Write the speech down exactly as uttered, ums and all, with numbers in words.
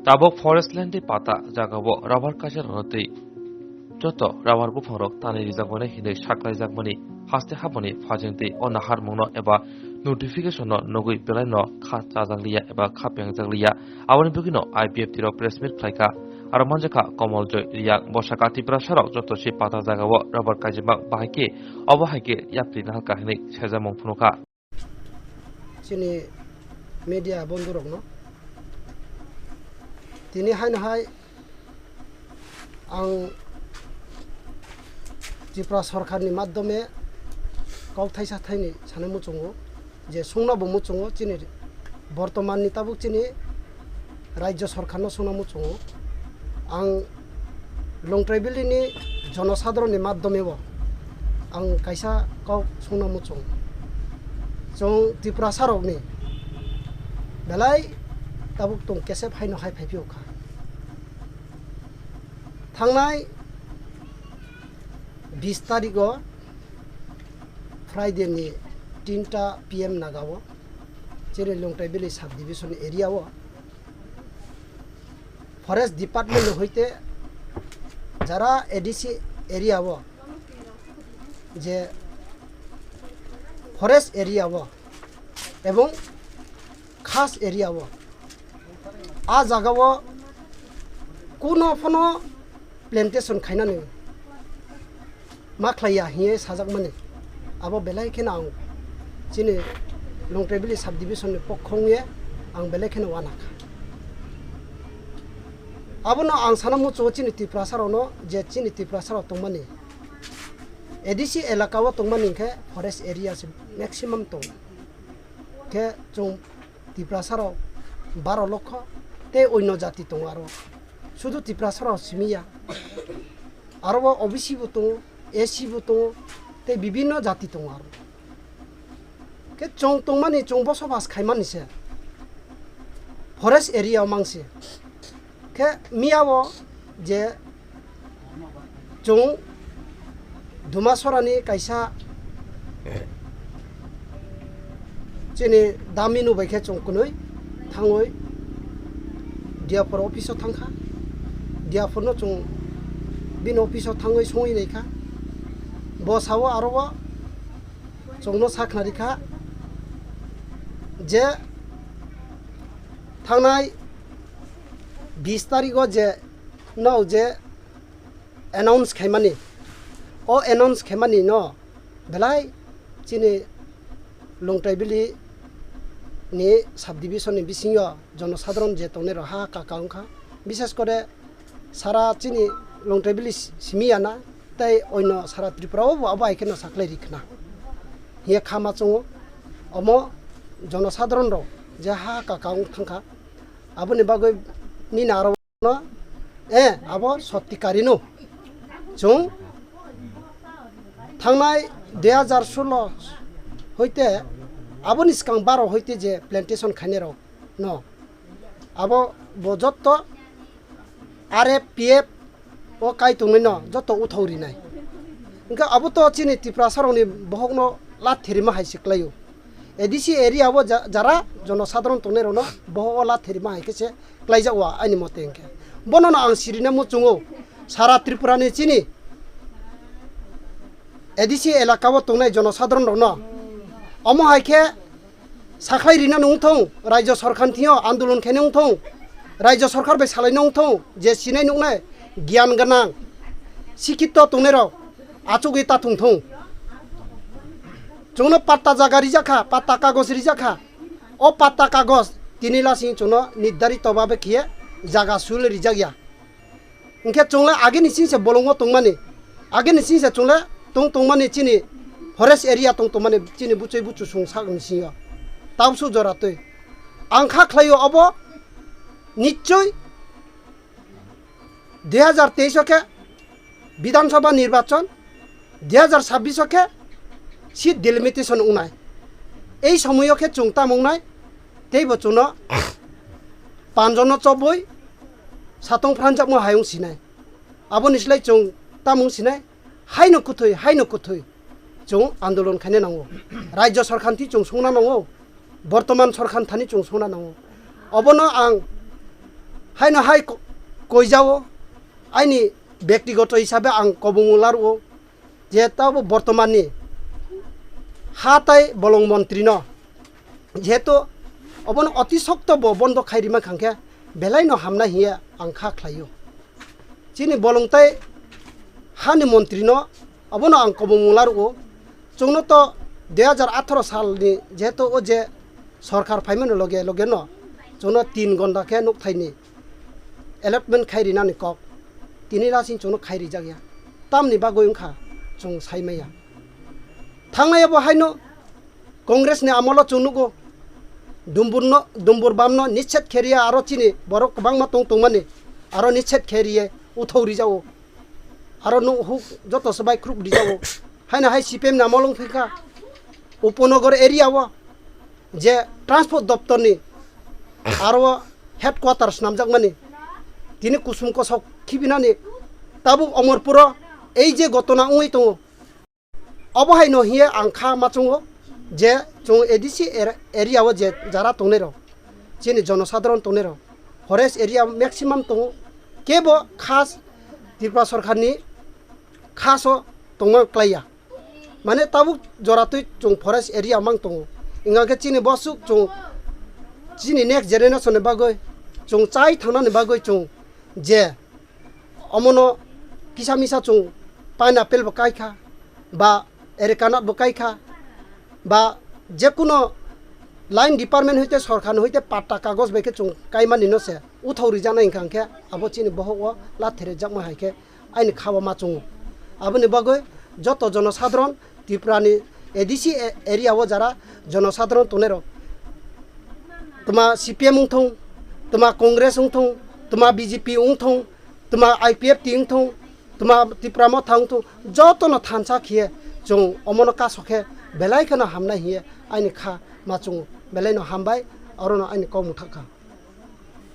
Tabuk forest land ni pata jagao rubber kaisa rwna twi joto rubber buphangrok tanwi rijakmani hinwi saklaijakmani haste habani phajeng twi o naharmungno eba notification no nugwi belaino kha chajakliya eba kha pengjakliya. Aboni bagwino I P F T rok press meet khlaikha. Aro manjakha Komol Joy Riyak, bwsakha Tiprasarok joto se pata jagao rubber kaijima bahai khe obo hai khe yapri naharkha hinwi saijakmung phunukha. Chini media bondhurokno tini haino hai ang Tripura sorkarni madhyome kok thaisa thaini sana muchungo, je sungna bo muchungo, chini bortomanni tabuk chini Rajya sorkarno sungna muchungo. Ang Longtrai Valley ni jonosadharonni madhyome o ang kaisa kok sungna muchung. Chwng Tiprasarokni belai tabuk tong kesep haino hai phaiphiyokha. Thangnai bis tarikh o Friday ni tinta P M naga o chini Longtrai Valley sub division area o forest department ni hoite jara A D C area o je forest area o ebong khas area o a jaga o kuno phano plantation khainani ma khlaiya hiye sajakmani. Abo belai kheno ang chini Longtrai Valley sub division ni pokho wngye ang belai kheno wanakha. Abono ang sana muchungo chini Tiprasarokno je chini Tiprasarok tongmani A D C elaka o tongmani hinkhe forest area se maximum tongo. Khe chwng Tiprasarok baro lokho tei oino jati tongo aro. Sudu Tiprasarok simi ya. Aro o O B C bo tongo, S C bo tongo, tei bibinno jati tongo aro. Khe chwng tongmani, chwng bosobas khaimani se forest area o mangse. Khe miyao je chwng Dumasorani kaisa chini daminu bai khe chwng kwnwi thangwi D F R office o thangkha. D F R no chwng bini office o thangwi songwi naikha. Bo sao aro o chwngno sakhnarikha je thangnai bis tarikh o je no je announce khaimani, o announce khaimani no belai chini Longtrai Valley ni subdivision ni bisingo jonosadharon je tongnai rok ha kaka wngkha, bishes kore sara chini Longtrai Valley si-, simi yana tei oino sara Tripura o bo abo hai kheno saklai ri khna hiye kha ma chungo. Omo jonosadharon rok je ha kaka wng thangkha aboni bagwi nini aro no, eh, abo sotti karino. Chwng thangnai dui hajar solo hoite, aboni swkang baro hoite je plantation khainai rok no, abo bo jotto R F P F o kai tongnai no jotto uthau rinai. Hwnkhe abo to chini Tiprasa rokni bohok no lat therima hai se klaio. A D C area o ja-, jara jonosadharon tongnai rokno bohok o lat therima hai khe se klaijak o ani mote hwnkhe. Bono no ang sirina muchungo sara Tripura ni chini A D C elaka o tongnai jonosadharon rokno. Omo hai khe sakhlai rina nung thung, Rajya Sorkar thio andolon khe nung thung, Rajya Sorkar bai salai nung thung, je sinai nuknai giyan gwnang, sikhito tongnai rok achugwi ta thung thung. Chwngno patta jaga rijak kha, patta kagoj rijak kha. O patta kagoj tini lasing chwngno nirdarito babe khiye jaga sul rijak ya. Hwnkhe chwngno agini singse bolongo tongmani, agini singse chwngno tong tongmani chini forest area tong tongmani chini buchwi buchu sung sakni singo. Tabsu jora twi. Ang kha khlaio obo nichoi dui hajar teis o khe Bidhan Sabha nirbachon, dui hajar sabbish o khe seat delimitation wngnai. Ei somoio khe chwng tamo wngnai, teibo chwngno panjono chobwi satong phranjakma hayung sinai. Aboni slai chwng tamo wng sinai, haino kwthwi, haino kwthwi chwng andolon khaina nango. Rajya Sorkar thani chwng songna nango. Bortoman sorkar thani chwng songna nango. Obono ang Haino hai ko-, koijao, aini bektigoto hisabe ang kobongmung laruo je tabo bortomanni ha tai bolong montrino, jehetu obono oti sokto bo bondo khai rima khangkhe belaino hamnai hiye ang kha khlaio. Chini bolong tai hani montrino obono ang kobongmung laruo. Chwngno to dui hajar atharo salni jehetu o je sorkar phaimani loge loge no chwngno tin gonda khe nukthaini allotment khai rinani kok, tini lasing chwngno khai rijakya. Tamni bagwi wngkha chwng saimaya. Thangnai abo haino Congress ni amolo chwng nugo, Dumbur no, Dumbur bam no nischet khe riya, aro chini borok kwbangma tong tongmani aro nischet khe riye uthau rijao. Aro no huk joto se bai khruk rijao. Haino hai C P M ni amolo wngkha Upanagar area o je transport doptor ni aro headquarter swnamjakmani tini kusum kosok khibinani tabuk Omorpuro ei je gotona wngwi tongo. Obo haino hiye ang kha ma chungo je chwng A D C er-, area o je jara tongnai rok, chini jonosadharon tongnai rok, forest area maximum tongo, kebo khas Tripura sorkarni khaso tongma klaiya. Mane tabuk joratwi chwng forest area mang tongo. Wngkha khe chini bosuk chwng chini next generation ni bagwi chwng chai thangnani bagwi chwng je omono kisa misa chwng pineapple bo kaikha, ba arecanut bo kaikha, ba jekuno line department hoite sorkar ni hoite patta kagoj bai khe chwng kaimani no se uthau rijaknai wngkha hwnkhe abo chini bohok o lathere jakma hai khe aini kha o ma chungo. Aboni bagwi joto jonosadharon Tripura ni A D C a-, area o jara jonosadharon tongnai rok, tma C P M wngthong, tma Congress wngthong, tma B J P wngthong, tma I P F T wngthong, tma Tipra Motha wngthong, jotono thansa khiye chwng omono kaso khe belai kheno hamnai hiye aini kha ma chungo. Belaino hambai, orono aini kok mwthak kha.